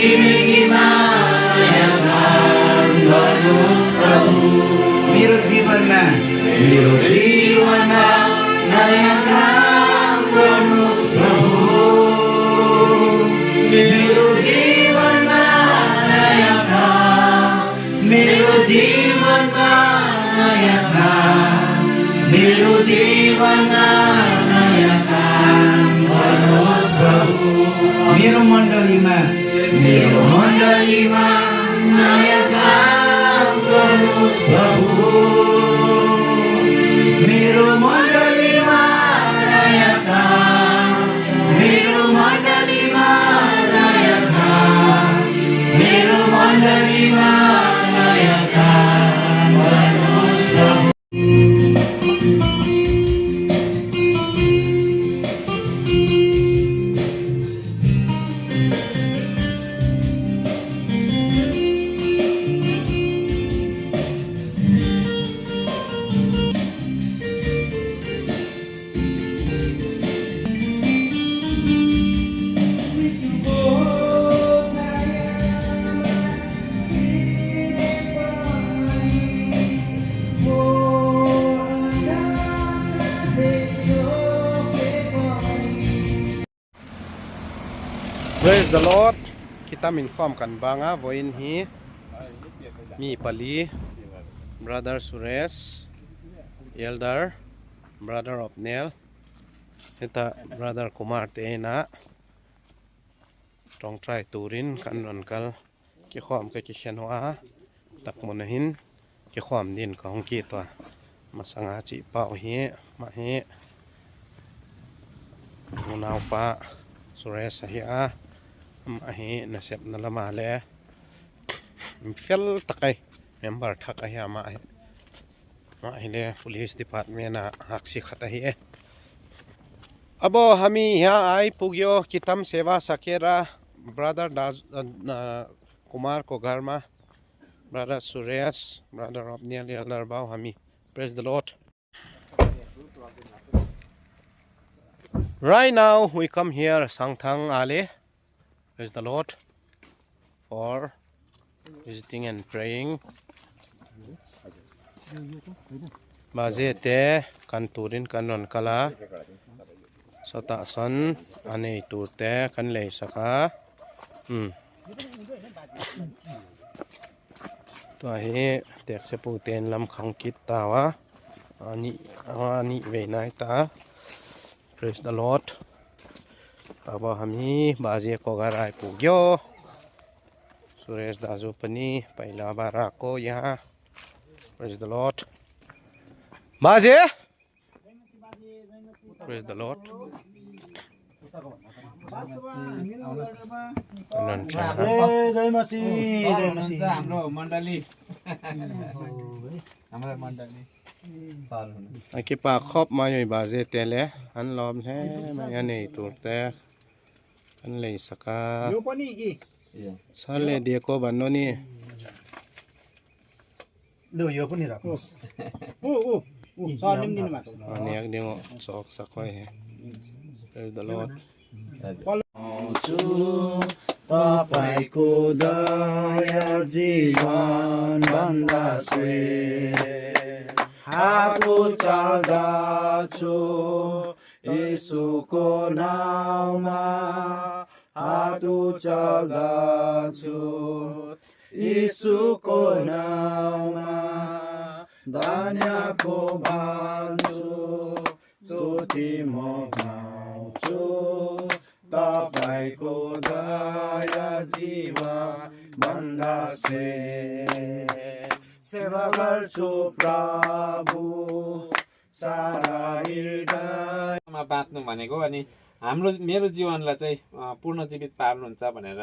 जिन्दगीमा नयाँ काम गर्नुहोस् प्रभु मेरो जीवनमा नयाँ काम गर्नुहोस् प्रभु मेरो जीवनमा नयाँ काम मेरो जीवनमा नयाँ काम मेरो जीवनमा नयाँ काम गर्नुहोस् प्रभु मेरो मण्डलीमा नयाँ काम गर्नुहोस् प्रभु मेरो मण्डलीमा नयाँ काम मेरो मण्डलीमा नयाँ काम मेरो मण्डलीमा नयाँ काम गर्नुहोस् प्रभु Praise the Lord. Kita minfam kan banga voin hi mi pali brother Suresh elder brother Opnel eta brother Kumar te na tong trai turin kan ron kal ki khom ka ki khenwa tak monahin ki khom din ka hong ki to masanga chi pau hi ma hi munau pa Suresh hi a ma hi na sep na lama le fel takai member thak a hi ma hi le police department na haksi khata hi abo hami ya ai pugyo kitam seva sakera brother Kumar ko garma brother Suresh brother Opnel elder bau hami praise the Lord. Right now we come here Sangthang Ale, praise the Lord, for visiting and praying. Bazete kan turin kan non kala sota son ane turte kan lei saka to hi tek se pu ten lam khang kit tawa ani ve nai ta praise the Lord. Aba hami baje ko garai pugyo Suresh dazu pani paila barako ya praise the Lord. Baje praise the Lord. जय मसी हाम्रो मण्डली Aki pa khop ma yoi baje tele an lom he ma yani turte kan lei saka यो पनि कि sale dieko banoni ल यो पनि राख्नुस् ओ surname दिनु भएको aniak dingo sok sakoi he praise the Lord. तपाईको दया जीवन भन्दा हात उचाल्दछु येशूको नाममा हात उचाल्दछु येशूको नाममा धन्यको भन्छु स्तुति म गाउँछु तपाईको दया जीवन भन्दा सेवा गर्छु प्रभु सारा हृदयमा बाँच्नु भनेको अनि मेरो जीवनलाई चाहिँ पूर्ण जीवित पार्नुहुन्छ भनेर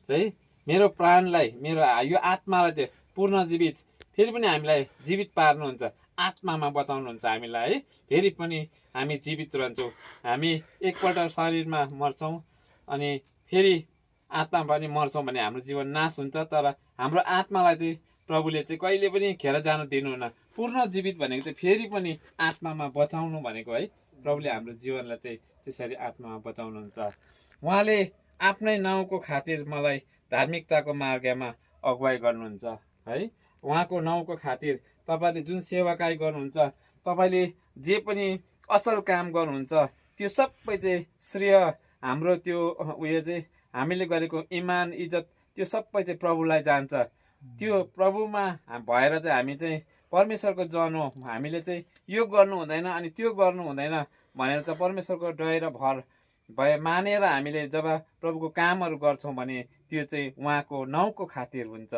चाहिँ मेरो प्राणलाई मेरो यो आत्मालाई चाहिँ पूर्ण जीवित फेरि पनि हामीलाई जीवित पार्नुहुन्छ आत्मामा बचाउनुहुन्छ हामीलाई है फेरि पनि हामी जीवित रहन्छौँ हामी एकपल्ट शरीरमा मर्छौँ अनि फेरि आत्मा पनि मर्छौँ भने हाम्रो जीवन नाश हुन्छ तर हाम्रो आत्मालाई चाहिँ प्रभुले चाहिँ कहिले पनि खेर जान दिनुहुन्न पूर्ण जीवित भनेको चाहिँ फेरि पनि आत्मामा बचाउनु भनेको है प्रभुले हाम्रो जीवनलाई चाहिँ त्यसरी आत्मामा बचाउनुहुन्छ उहाँले आफ्नै नाउँको खातिर मलाई धार्मिकताको मार्गमा अगुवाई गर्नुहुन्छ है। उहाँको नाउँको खातिर तपाईँले जुन सेवाकाई गर्नुहुन्छ, तपाईँले जे पनि असल काम गर्नुहुन्छ, त्यो सबै चाहिँ श्रेय हाम्रो त्यो उयो चाहिँ हामीले गरेको इमान इज्जत त्यो सबै चाहिँ प्रभुलाई जान्छ। त्यो प्रभुमा भएर चाहिँ हामी चाहिँ परमेश्वरको जन हो। हामीले चाहिँ यो गर्नु हुँदैन अनि त्यो गर्नु हुँदैन भनेर चाहिँ परमेश्वरको दया र भर भए मानेर हामीले जब प्रभुको कामहरू गर्छौँ भने त्यो चाहिँ उहाँको नाउँको खातिर हुन्छ।